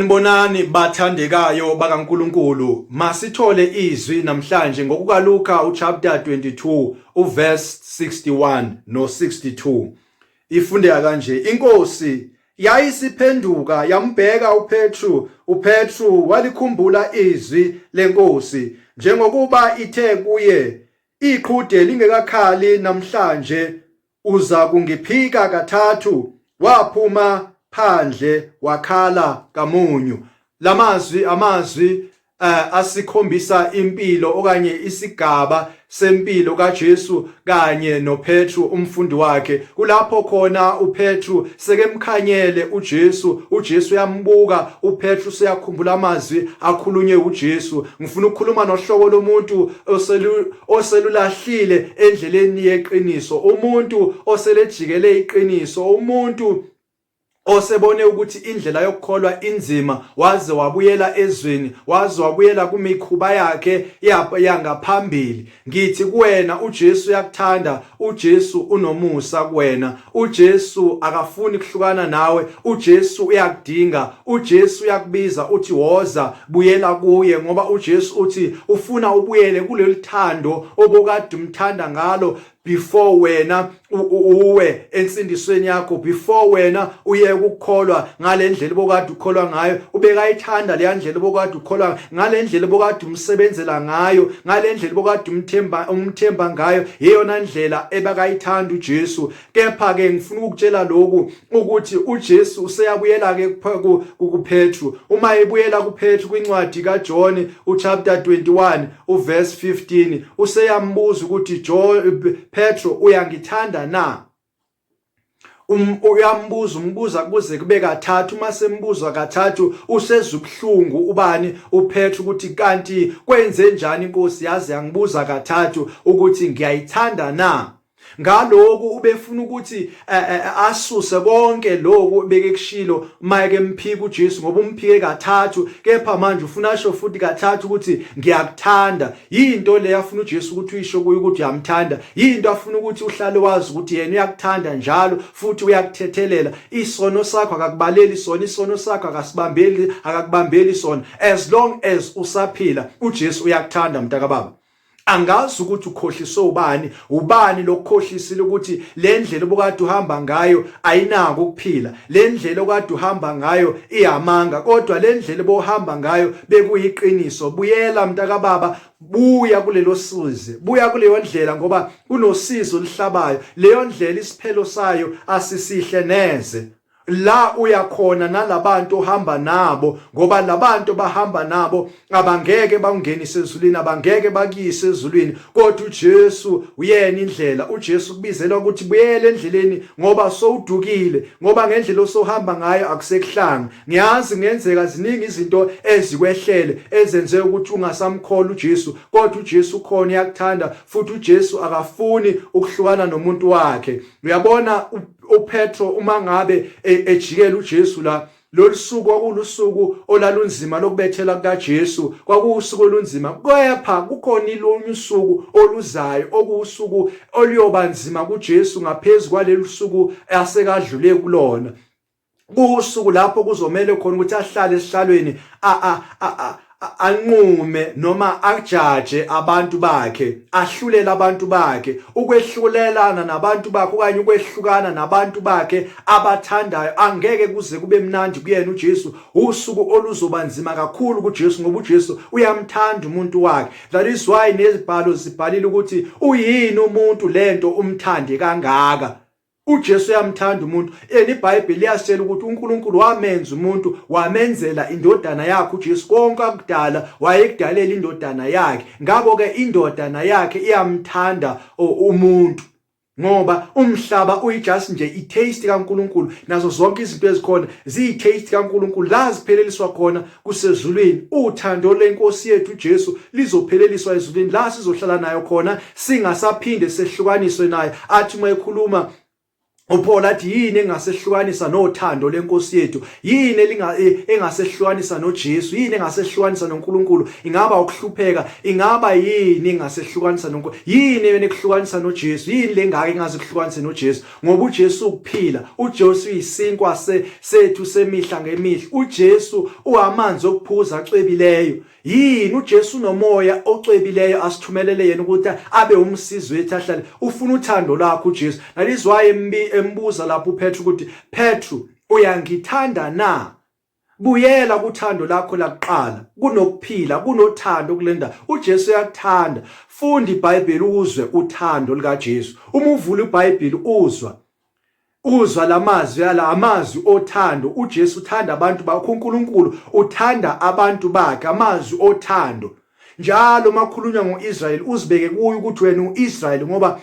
Sanibonani bathandekayo bakaNkulunkulu, masithole izwi namhlanje ngokukaLuka uchapter 22 uverse 61 no 62. Ifundeka kanje, inkosi yayisiphenduka yambheka uPetru, uPetru walikhumbula izwi lenkosi njengokuba ithe kuye, iqhude lingekakhali namhlanje uza kungiphika kathathu. Waphuma phandle wakhala kamunyu. Lamazwi amazwi asikhombisa impilo okanye isigaba sempilo kaJesu kanye noPetru umfundi wakhe. Kulapho khona uPetru sekemkhanyele uJesu, uJesu uyambuka uPetru, useyakhumbula amazwi akhulunywe uJesu. Ngifuna ukukhuluma nohlobo lomuntu oselulahlile endleleni yeqiniso, umuntu oselejikele iqiniso, umuntu osebone ukuthi indlela yokukholwa inzima, waze wabuyela ezweni, waze wabuyela kumikhuba yakhe yangaphambili. Ngithi kuwena, uJesu uyakuthanda, uJesu unomusa kuwena, uJesu akafuni kuhlukana nawe, uJesu uyakudinga, uJesu uyakubiza uthi woza, buyela kuye, ngoba uJesu uthi ufuna ubuyele kuleli thando obokade umthanda ngalo before wena uwe ensindisweni yakho, before wena uye ukukholwa ngalendlela obokade ukholwa ngayo. Ubekayithanda leya ndlela obokade ukholwa ngalendlela, obokade umsebenzela ngayo, ngalendlela obokade umthemba ngayo, yeyona ndlela ebakayithanda uJesu. Kepha ke ngifuna ukukutshela lokhu ukuthi uJesu useyabuyela ke kuPetru. Uma ebuyela kuPetru kwincwadi kaJohn uchapter 21 uverse 15, useyambuza ukuthi, John, Petro, uyangithanda na? Uyambuza, umbuza kuze kube kathathu. Uma sembuza kathathu usezwa ubuhlungu ubani uPetru ukuthi kanti kwenze njani inkosi yaze yangibuza kathathu ukuthi ngiyayithanda na? Ngaloku ubefuna ukuthi asuse konke lokhu bekekushilo mayeke emphika uJesu, ngoba umphike kathathu, kepha manje ufuna asho futhi kathathu ukuthi ngiyakuthanda. Yinto le afuna uJesu ukuthi uyisho kuye ukuthi uyamthanda, yinto afuna ukuthi uhlale wazi ukuthi yena uyakuthanda njalo futhi uyakuthethelela isono sakho, akakubaleli sona isono sakho, akasibambeli, akakubambeli sona as long as usaphila. uJesu uyakuthanda, mntakababa. Angazi ukuthi ukhohliswe ubani, ubani lokukhohlisile ukuthi le ndlela obukade uhamba ngayo ayinako ukuphila, le ndlela okade uhamba ngayo iyamanga, kodwa le ndlela obuhamba ngayo bekuyiqiniso. Buyela, mntakababa, buya kulelo sizi, buya kuleyo ndlela, ngoba kunosizo oluhlabayo. Leyo ndlela isiphelo sayo asisihle neze la uya khona nalabantu ohamba nabo, ngoba labantu bahamba nabo abangeke bakungenise ezulwini, abangeke bakuyise ezulwini, kodwa uJesu uyena indlela. uJesu kubizelwa ukuthi buyele endleleni ngoba sowudukile, ngoba ngendlela osohamba ngayo akusekuhlanga. Ngiyazi kungenzeka ziningi izinto ezikwehlele ezenze ukuthi ungasamkholwa uJesu, kodwa uJesu ukhona, uyakuthanda, futhi uJesu akafuni ukuhlukana nomuntu wakhe. Uyabona uPetro uma ngabe ejikela uJesu la, lolu suku kwakulusuku olalunzima lokubethela kukaJesu, kwakuwusuku olunzima, kepha kukhona ilunye usuku oluzayo okuwusuku oluyoba nzima kuJesu ngaphezu kwalolu suku asekadlule kulona. Kuwusuku lapho kuzomele khona ukuthi ahlale esihlalweni, anqume noma ajaje abantu bakhe, ahlulele abantu bakhe. Ukwehlulelana nabantu bakhe okanye ukwehlukana nabantu bakhe abathandayo angeke kuze kube mnandi kuyena uJesu. Usuku oluzoba nzima kakhulu kuJesu, ngoba uJesu uyamthanda umuntu wakhe. That is why nezibhalo zibhalile ukuthi uyini umuntu lento umthande kangaka. uJesu uyamthanda umuntu, and iBhayibheli liyasitshela ukuthi uNkulunkulu wamenza umuntu, wamenzela indodana yakhe uJesu. Konke akudala wayekudalela indodana yakhe, ngakho-ke indodana yakhe iyamthanda umuntu, ngoba umhlaba uyijust nje i-taste kaNkulunkulu, nazo zonke izinto ezikhona ziyi-taste kaNkulunkulu. La zipheleliswa khona kusezulwini. Uthando lenkosi yethu uJesu lizopheleliswa ezulwini, la sizohlala nayo khona, singasaphinde sehlukaniswe naye. Athi uma ekhuluma uPaul athi yini engasehlukanisa nothando lenkosi yethu? Yini engasehlukanisa noJesu? Yini engasehlukanisa noNkulunkulu? Ingaba ukuhlupheka? Ingaba yini engasehlukanisa noNkulunkulu? Yini enekuhlukanisa noJesu? Yini lengaka engaze kuhlukanise noJesu? Ngoba uJesu ukuphila, uJesu uyisinkwa sethu semihla ngemihla, uJesu uamanzi okuphuza acwebileyo. Yini uJesu unomoya ocwebileyo asithumelele yena ukuthi abe umsizi wethu ahlale. Ufuna uthando lwakho uJesu. Nalizwayo embuza lapho uPetru ukuthi Petru uyangithanda na? Buyela kuthando lakho lakuqala. Kunokuphila, kunothando kulenda. UJesu uyakuthanda. Funda iBhayibheli uzwe uthando likaJesu. Uma uvula iBhayibheli uzwa Uzwa lamazwi ala amazwi othando. UJesu uthanda abantu bakhe, uNkulunkulu uthanda abantu bakhe, amazwi othando. Njalo makhulunywa ngoIsrael uzibeke kuye ukuthi wena uIsrael, ngoba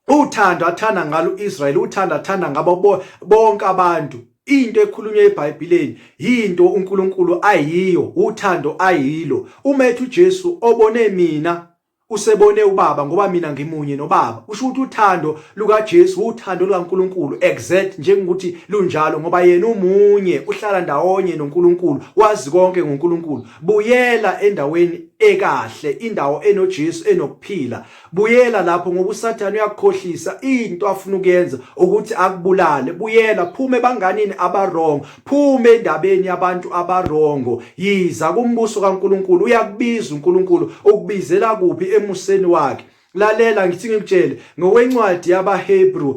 uthando athanda ngalo uIsrael, uthando athanda ngabo bonke abantu. Into ekhulunywa eBhayibhelini yinto uNkulunkulu ayiyo, uthando ayilo. Uma ethi uJesu obone mina usebone ubaba, ngoba mina ngimunye nobaba, kusho ukuthi uthando lukaJesu uthando lukaNkuluNkulu exact njengokuthi lunjalo, ngoba yena umunye, uhlala ndawonye noNkulunkulu, wazi konke ngoNkulunkulu. Buyela endaweni ekahle, indawo enoJesu enokuphila. Buyela lapho, ngoba uSathane uyakukhohlisa. Into afuna ukuyenza ukuthi akubulale. Buyela, phuma ebanganini abarong, phuma endabeni yabantu abarongo, yiza kumbuso kaNkuluNkulu. Uyakubiza uNkulunkulu, ukubizela kuphi? Emuseni wakhe. Lalela, ngithi ngikutshele ngokwencwadi yabaHebrew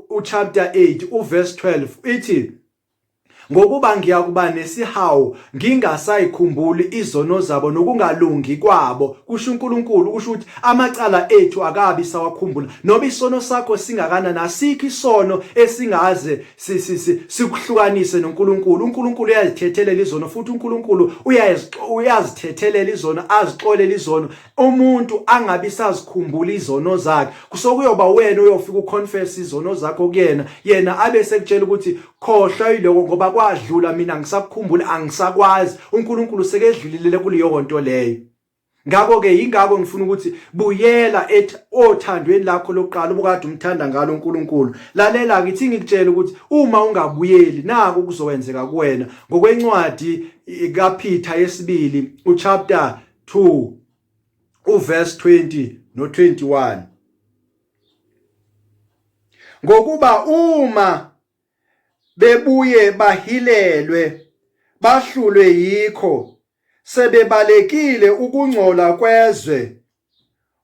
uchapter 8 uverse 12 ithi, ngokuba ngiyakuba nesihawu ngingasayikhumbuli izono zabo nokungalungi kwabo, kusho uNkulunkulu. Kusho ukuthi amacala ethu akabi sawakhumbula. Noma isono sakho singakanani, asikho isono esingaze sikuhlukanise noNkulunkulu. UNkulunkulu uyazithethelela izono, futhi uNkulunkulu uyazithethelela izono, azixolele izono, umuntu angabi sazikhumbula izono zakhe. Kusokuyoba wena uyofika uconfess izono zakho kuyena, yena abe sekutshela ukuthi khohlwa yiloko ngoba kwadlula, mina ngisakukhumbula, angisakwazi. uNkulunkulu sekedlulile kuleyo nto leyo. Ngakho-ke yingakho ngifuna ukuthi buyela othandweni lakho lokuqala ubukade umthanda ngalo uNkulunkulu. Lalela ngithi ngikutshela ukuthi uma ungabuyeli naku kuzokwenzeka kuwena. Ngokwencwadi kaPeter yesibili uchapter 2 uverse 20 no 21, ngokuba uma bebuye bahilelwe bahlulwe yikho, sebebalekile ukungcola kwezwe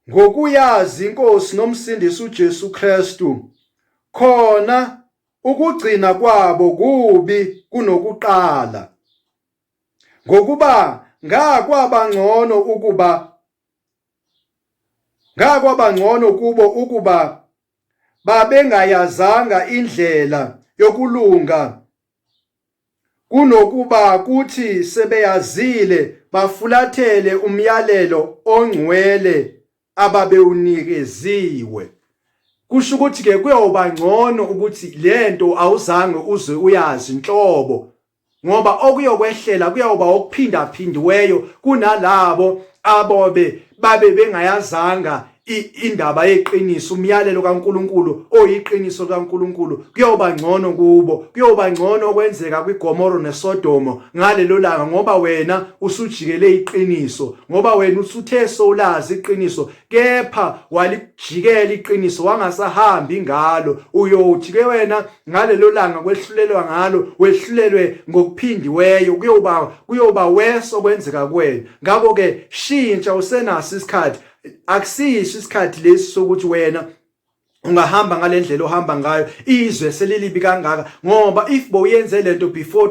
ngokuyazi inkosi nomsindisi uJesu Kristu, khona ukugcina kwabo kubi kunokuqala. Ngokuba ngakwaba ngcono ukuba ngakwaba ngcono kubo ukuba babengayazanga indlela yokulunga, kunokuba kuthi sebeyazile bafulathele umyalelo ongcwele ababewunikeziwe. Kusho ukuthi ke kuyoba ngcono ukuthi lento awuzange uze uyazi nhlobo, ngoba okuyokwehlela kuyawuba okuphindaphindiweyo kunalabo abobe babe bengayazanga indaba yeqiniso, umyalelo kaNkuluNkulu oyiqiniso likaNkuluNkulu. Kuyoba ngcono kubo, kuyoba ngcono okwenzeka kwiGomoro neSodomo ngalelo langa, ngoba wena usujikele iqiniso, ngoba wena usuthe sowulazi iqiniso kepha walijikela iqiniso wangasahambi ngalo. Uyothi ke wena ngalelo langa kwehlulelwa ngalo wehlulelwe ngokuphindiweyo, kuyoba weso kwenzeka kuwena. Ngakho ke shintsha usenaso isikhathi. Akusiso isikhathi lesi sokuthi wena ungahamba ngalendlela ohamba ngayo, izwe selilibi kangaka, ngoba if bowuyenze lento before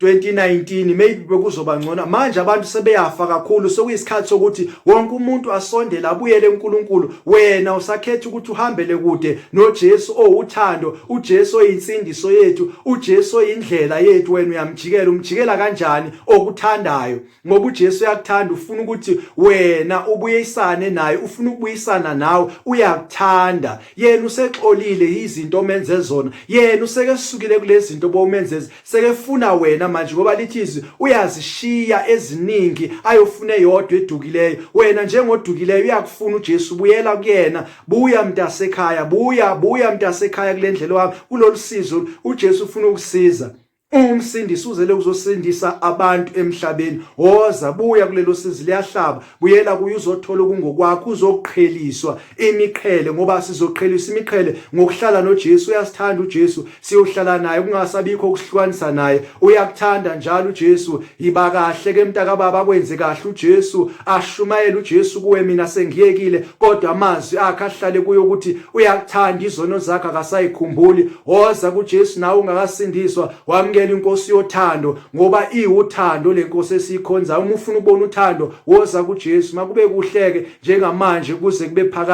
2019 maybe bekuzoba ngcono. Manje abantu sebeyafa kakhulu, sekuyisikhathi sokuthi wonke umuntu asondele abuyele kuNkulunkulu. Wena usakhetha ukuthi uhambele kude noJesu owuthando, uJesu oyinsindiso yethu, uJesu oyindlela yethu. Wena uyamjikela. Umjikela kanjani okuthandayo? Ngoba uJesu uyakuthanda, ufuna ukuthi wena ubuyisane naye, ufuna ukubuyisana nawe, uyakuthanda. Yena usexolile izinto omenze zona, yena usekesukile kulezi zinto bowumenze, sekefuna wena. manje ngoba lithi izwi uyazishiya eziningi ayofuna eyodwa edukileyo. Wena njengodukileyo uyakufuna uJesu, buyela kuyena, buya mntasekhaya, buya, buya mntasekhaya kule ndlela wami, kulolu sizo uJesu ufuna ukusiza. Umsindisi uzele ukuzosindisa abantu emhlabeni. Woza, buya kulelo sizi liyahlaba. Buyela kuye uzothola okungokwakho, uzoqheliswa imiqhele ngoba sizoqheliswa imiqhele ngokuhlala noJesu. Uyasithanda uJesu, siyohlala naye kungasabikho ukuhlukanisa naye. Uyakuthanda njalo uJesu. Yiba kahle ke mntakababa, akwenze kahle uJesu, ashumayele uJesu kuwe. Mina sengiyekile, kodwa amazwi akhe ahlale kuye ukuthi uyakuthanda, izono zakhe akasayikhumbuli. Woza kuJesu nawe ungakasindiswa, wamukela inkosi yothando ngoba iwuthando lenkosi esiyikhonzayo. Uma ufuna ukubona uthando, woza kuJesu. Makube kuhleke njengamanje kuze kube phakade.